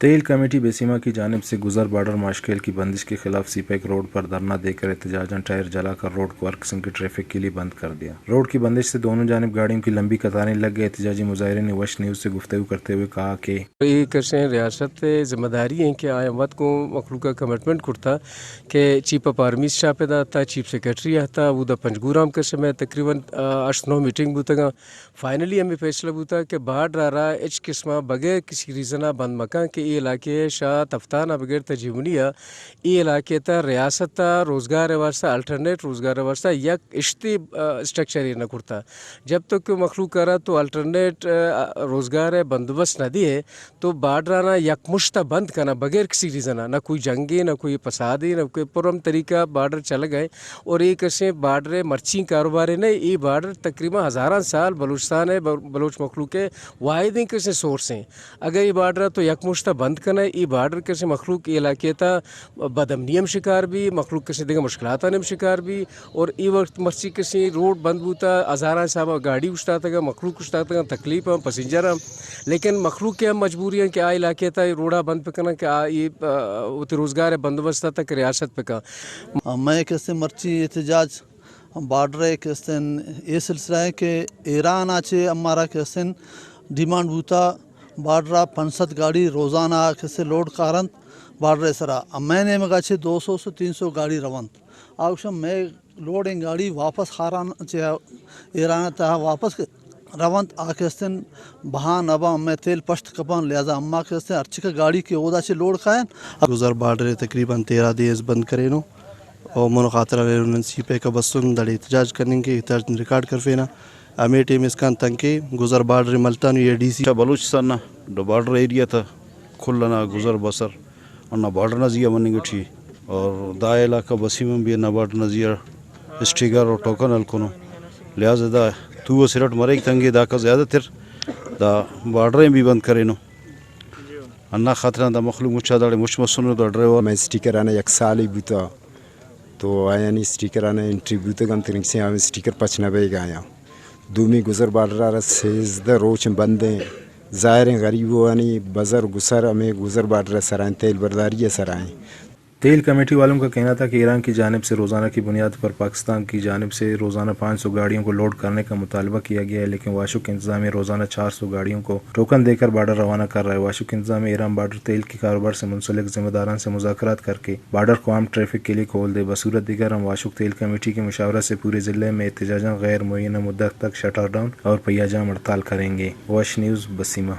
تیل کمیٹی بیسیما کی جانب سے گزر بارڈر ماشکیل کی بندش کے خلاف سی پیک روڈ پر دھرنا دے کر احتجاجاً ٹائر جلا کر روڈ کو ہر قسم کی ٹریفک کے لیے بند کر دیا۔ روڈ کی بندش سے دونوں جانب گاڑیوں کی لمبی قطاریں لگ گئے۔ احتجاجی مظاہرین نے وش نیوز سے گفتگو کرتے ہوئے کہا کہ اے کسیں ریاست ءِ ذمہ داری ایں کہ آیاں وت گوں مخلوق ءَ کمٹمنٹ کرتا کہ چیف آف آرمی شاپ ءَ داتا، چیف سیکرٹری ءَ ہتا، اودا پنجگور ءَ ہم کسے مئے تقریباً، آ، ہشت نو میٹنگ بوتگاں۔ فائنلی ہمے فیصلہ بوتا کہ بارڈر ءَ را ہچ قسم ءَ بغیر کسی ریزن ءَ بند مکن کہ اے علاقے ءِ شات ہفتان ءَ بغیر تجیونی ءَ اے علاقے ءِ تہ ریاست ءَ روزگار ءِ واستہ، الٹرنیٹ روزگار ءِ واستہ یک اشتی، آ، اسٹرکچر ایر نہ کرتا۔ جب تک کہ مخلوق ءَ را تو الٹرنیٹ، آ، روزگار ءِ بندوبست نہ دیئے، تو بارڈر ءَ را یک مشت ءَ بند کناں بغیر کسی ریزن ءَ، نہ کوئی جنگے، نہ کوئی پسادے، نہ کوئی پرامن طریقہ ءَ بارڈر چلگ ءَ۔ اور اے کسیں بارڈر ءِ مرچی کاروبارے نہ، اے بارڈر تقریباً ہزاراں سال بلوچستان ءِ، ب-، بلوچ مخلوق ءِ واحدیں کسیں سورس ایں۔ اگر اے بارڈر ءَ تو یک مشت ءَ بند کنئے، اے بارڈر کسیں مخلوق اے علاقے ءِ تہ بدامنی ہم شکار بی، مخلوق کسیں دگہ مشکلاتانی ہم شکار بی۔ اور اے وقت مرچی کسیں روڈ بند بوتا، ہزاراں حساب ءَ گاڑی اوشتاتگاں، مخلوق اوشتاتگاں، تکلیف ہم، پسنجر ہم، لیکن مخلوق ءِ ہم مجبوری ایں کہ آ علاقے ءِ تہ روڈ ءَ بند بکناں کہ آ اے، آ، وتی روزگار ءِ بندوبست ءَ تک ریاست بکن۔ مئے کسیں مرچی احتجاج بارڈر ءِ کسیں اے سلسلہ ایں کہ ایران ءَ چہ ہمارا کسیں ڈیمانڈ بوتا، بارڈر ءَ پنچ سد گاڑی روزانہ کسیں لوڈ کارنت بارڈر ءِ سرا۔ مئے نیمگ ءَ چہ دو سو سے تین سو گاڑی رونت۔ آ گوشاں مئے لوڈیں گاڑی واپس خاران چہ ایران ءِ تہ واپس رونت، آ کسیں بہا نہ باں، مئے تیل پشت کپاں، لہذا ہما کسیں ہرچکہ گاڑی کہ اودا چہ لوڈ کائن۔ گزر بارڈر ءَ تقریباً تیرہ دے ایں بند کرینو۔ او منو خاطر ءَ من سی پیک ءَ بستن دڑے احتجاج کنیں کہ احتجاج ریکارڈ کرفینا۔ ہمے ٹیم اسکان تنکے گزر بارڈر ءَ ملتان یا ڈی سی بلوچستان نا ڈو بارڈر ایریا تھا کل نا گزر بسر انا بارڈر نا زیا مننگ ٹھی اور دا علاقہ بسیمن بھی انا بارڈر نا زیا اسٹیکر اور ٹوکن ہلکنو۔ لہذا دا تو سرٹ مریک تنگے داکا زیادہ تر دا بارڈر بھی بند کرینو۔ انا خاطران دا مخلوق مچا داڑے مچ مسنو دا ڈرائیور۔ مئے اسٹیکر آنا یک سالے بوتا، تو آیانی اسٹیکر آنا انٹری بوتگ انت، ترنگسے ہم اسٹیکر پچ نہ بئیگ آیاں۔ دومی گزر بارڈر آرا سیزدہ روچ بندیں۔ ظاہریں غریبانی بزر گسر ہمیں گزر بارڈر سرائیں، تیل برداری سرائیں۔ تیل کمیٹی والوں کا کہنا تھا کہ ایران کی جانب سے روزانہ کی بنیاد پر پاکستان کی جانب سے روزانہ پانچ سو گاڑیوں کو لوڈ کرنے کا مطالبہ کیا گیا ہے، لیکن واشک انتظامیہ روزانہ چار سو گاڑیوں کو ٹوکن دے کر بارڈر روانہ کر رہا ہے۔ واشک انتظامیہ ایران بارڈر تیل کے کاروبار سے منسلک ذمہ داران سے مذاکرات کر کے بارڈر کو عام ٹریفک کے لیے کھول دے، بصورت دیگر ہم واشک تیل کمیٹی کے مشاورت سے پورے ضلع میں احتجاجاً غیر معینہ مدت تک شٹر ڈاؤن اور پہیہ جام ہڑتال کریں گے۔ وش نیوز، بسیمہ۔